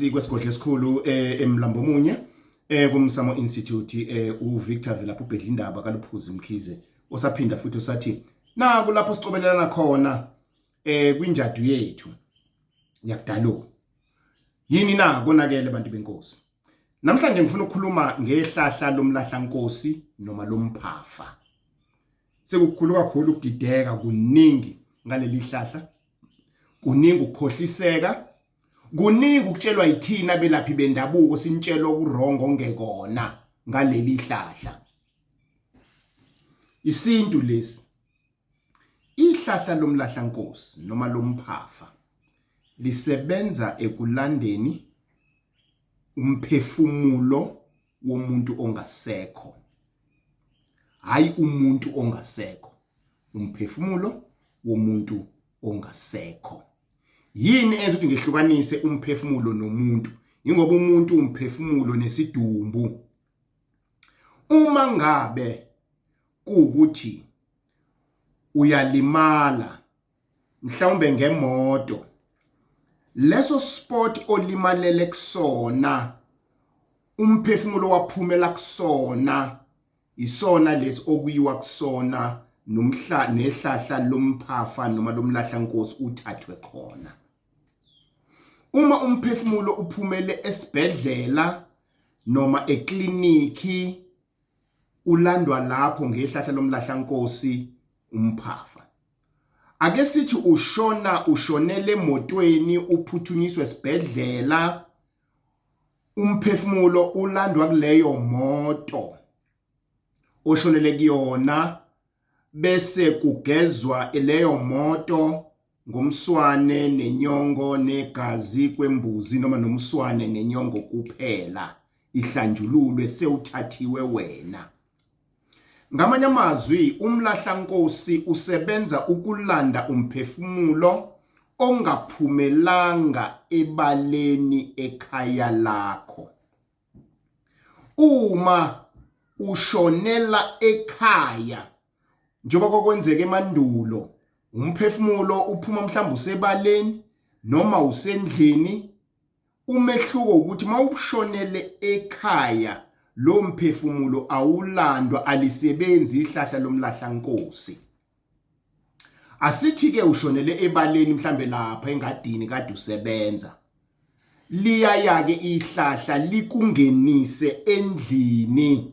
Ngaphansi kwesigodlo esikhulu eMlambomunye kuMsamo Institute, uVictor Vilaphu Ubhedlindaba kaLuphuzi Mkhize osaphinda futhi usathi naku lapho sicobelelana khona kwinjadu yethu yakudalo. Yini na konakele, bantu benkosi? Namhlanje ngifuna ukukhuluma ngehlahla lomlahlankosi noma lomphafa. Sekukhulu kakhulu ukudideka, kuningi ngaleli hlahla, kuningi ukukhohliseka, kuningi ukutshelwa yithina belaphi bendabuko, sinitshelwa okuwrong ongekona ngaleli hlahla. Isintu lesi, ihlahla lomlahlankosi noma lomphafa, lisebenza ekulandeni umphefumulo womuntu ongasekho, hayi umuntu ongasekho, umphefumulo womuntu ongasekho. Yini enza ukuthi ngehlukanise umphefumulo nomuntu? Ingoba umuntu umphefumulo nesidumbu. Uma ngabe kuwukuthi uyalimala mhlawumbe ngemoto, leso spot olimalele kusona, umphefumulo waphumela kusona, isona lesi okuyiwa kusona nomhla nehlahla lomphafa noma lomlahla nkosi uthathwe khona. Uma umphefumulo uphumele esibhedlela noma ekliniki, ulandwa lapho ngehlahla lomlahla nkosi, umphafa. Ake sithi ushona, ushonele emotweni, uphuthunyiswe esibhedlela, umphefumulo ulandwa kuleyo moto oshonele kuyona, bese kugezwa leyo moto ngomswane nenyongo negazi kwembuzi noma nomswane nenyongo kuphela, ihlanjululwe, sewuthathiwe wena. Ngamanye amazwi, umlahlankosi usebenza ukulanda umphefumulo ongaphumelanga ebaleni ekhaya lakho. Uma ushonela ekhaya, njengoba kwakwenzeka emandulo, umphefumulo uphuma mhlawumbe usebaleni noma usendlini. Umehluko ukuthi mawushonele ekhaya, lo mphefumulo awulandwa, alisebenzi ihlahla lomlahlankosi. Asithi ke ushonele ebaleni, mhlambe lapha engadini kade usebenza, liyaya ke ihlahla likungenise endlini.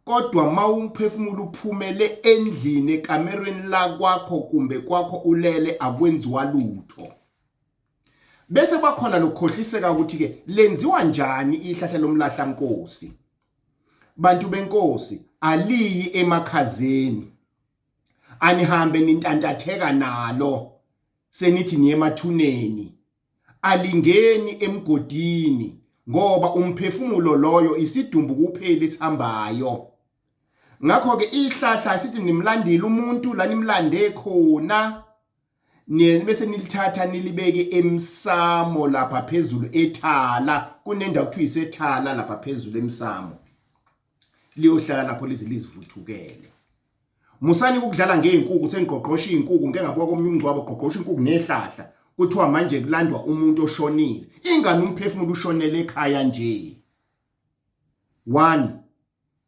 Kodwa mawumphefumulo uphumele endlini, ekamerweni la kwakho kumbe kwakho ulele, akwenziwa lutho. Bese bakhona lokukhohliseka ukuthi ke lenziwa njani ihlahla lomlahla nkosi. Bantu benkosi, aliyi emakhazeni, anihambe nintantatheka nalo senithi niye emathuneni. Alingeni emgodini, ngoba umphefumulo loyo isidumbu kuphela isihambayo. Ngakho ke ihlahla, sithi nimlandile umuntu la nimlande khona, bese nilithatha nilibeke emsamo lapha phezulu ethala. Kunendawo kuthiwa isethala lapha phezulu emsamo, liyohlala lapho lize lizivuthukele. Musani ukudlala ngey'nkukhu, senigqogqosha iy'nkukhu. Ngike ngabuka komunye umngcwabo, gqogqosha inkukhu nehlahla, kuthiwa manje kulandwa umuntu oshonile. Ingane umphefumulo ushonele ekhaya nje. One,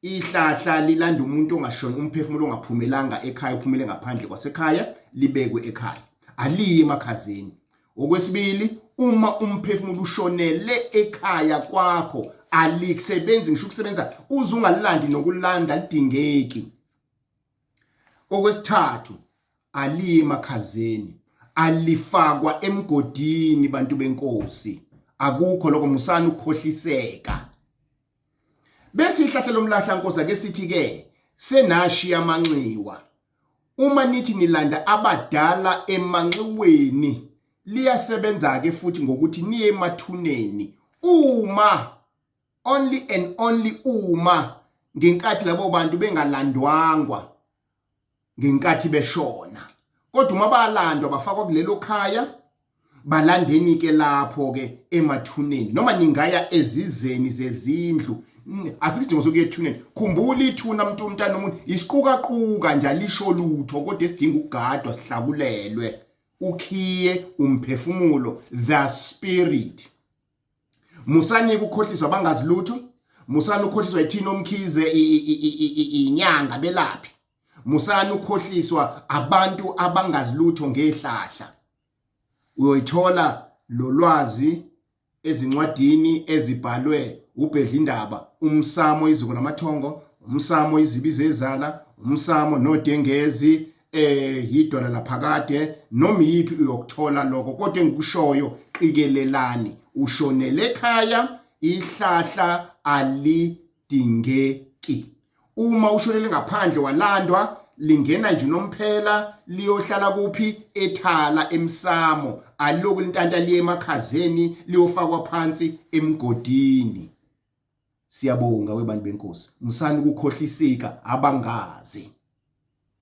ihlahla lilanda umuntu ongashona, umphefumulo ongaphumelanga ekhaya, uphumele ngaphandle kwasekhaya, libekwe ekhaya, aliye emakhazeni. Okwesibili, uma umphefumulo ushonele ekhaya kwakho, alikusebenzi ngisho ukusebenza, uze ungalilandi nokulanda, lidingeki. Okwesithathu, aliye emakhazeni, alifakwa emgodini, bantu benkosi, akukho lokho, musani ukukhohliseka. Bese ihlahla lomlahla nkosi, ake sithi ke senashiya amanxiwa, uma nithi nilanda abadala emanxiweni, liyasebenza ke futhi ngokuthi niye emathuneni, uma only and only uma ngenkathi labo bantu bengalandwangwa ngenkathi beshona. Kodwa uma balandwa bafakwa kulelo khaya, balandeni ke lapho ke emathuneni, noma ningaya ezizeni zezindlu, asisidingo sokuya ethuneni. Khumbula, ithuna, mntu, umntana umuntu, isiqukaquka nje, alisho lutho, kodwa esidinga ukugadwa, sihlakulelwe, ukhiye umphefumulo, the spirit. Musani ukukhohliswa bangazi lutho. Musani ukukhohliswa yithina omkhize inyanga belaphi. Musani ukukhohliswa abantu abangazi lutho ngehlahla. Uyoyithola lolwazi ezincwadini ezibhalwe uBhedlindaba, umsamo iziko lamathongo, umsamo izibi zezala, umsamo nodengezi eh yidwala laphakade noma yiphi uyokuthola lokho kodwa engikushoyo qikelelani ushonele ekhaya ihlahla alidingeki uma ushonele ngaphandle walandwa lingena nje unomphela liyohlala kuphi ethala emsamo aliloku lintanta liye emakhazeni liyofakwa phansi emgodini siyabonga webantu benkosi musani ukukhohliseka abangazi.